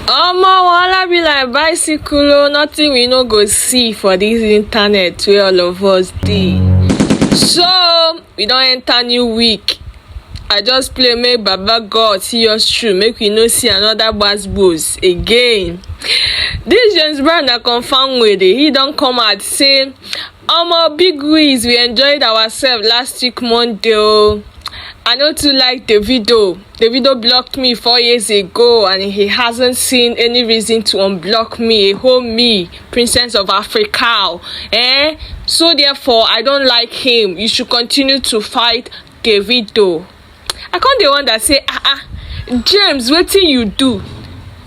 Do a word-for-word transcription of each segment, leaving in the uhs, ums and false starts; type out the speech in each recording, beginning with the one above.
Omo, wahala be like bicycle o, nothing we no go see for this internet wey all of us dey. So, we don enter new week. I just play make Baba God see us through, make we no see another gbas gbos again. This James Brown na confirm wey dey, he don come out say, "Omo, big wiz, we enjoyed ourselves last week Monday o. I no too like Davido. Davido blocked me four years ago and he hasn't seen any reason to unblock me. A whole me, Princess of Africa o. Eh? So therefore, I don't like him. You should continue to fight Davido." I come dey wonder say, ah ah, James, wetin you do?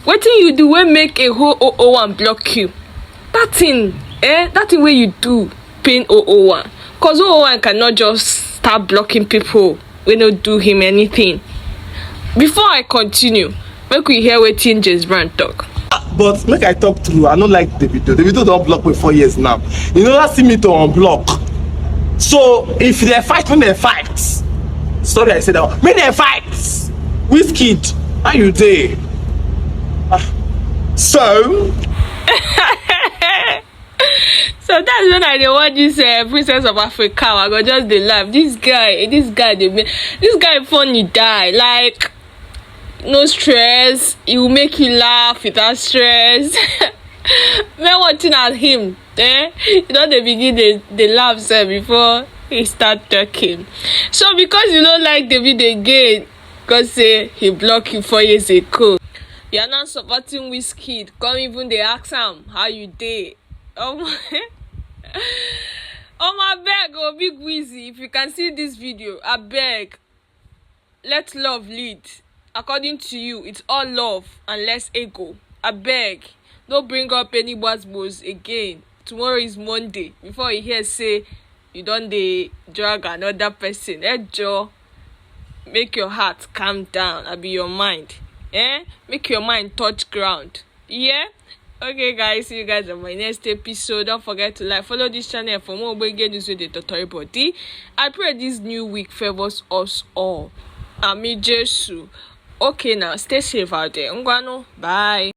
Wetin you do wey make a whole oh oh one block you? That thing, eh? That thing wey you do pain oh oh one. Cause oh oh one cannot just start blocking people wey no do him anything. Before I continue, make we hear wetin James Brown talk. But make I talk true, I no like Davido. Davido don block me four years now. You never see me to unblock. So if they fight, when they fight, sorry I said that. Make they fight. Wizkid, how you dey? Ah, so So that's when I dey watch this uh, Princess of Africa. I go just dey laugh. This guy, this guy dey make this guy funny die. Like, no stress. He will make you laugh without stress. Men watching at him, eh? You know they begin they, they laugh sef before he start talking. So because you don't like David again, God say he block you four years ago. You are now supporting Wizkid. Come even dey ask am how you dey. Um, um, abeg o, Big Wizzy, if you can see this video, abeg, let love lead. According to you, it's all love and less ego. Abeg, no bring up any gbas gbos again. Tomorrow is Monday. Before you hear say you don dey drag another person, ẹ jọ̀ọ́, make your heart calm down, abi your mind. Eh? Make your mind touch ground. Yeah? Okay, guys, see you guys on my next episode. Don't forget to like, follow this channel for more ogbonge news wey dey totori body. I pray this new week favors us all. Ami Jesu. Okay now, stay safe out there. Ngwanu, bye.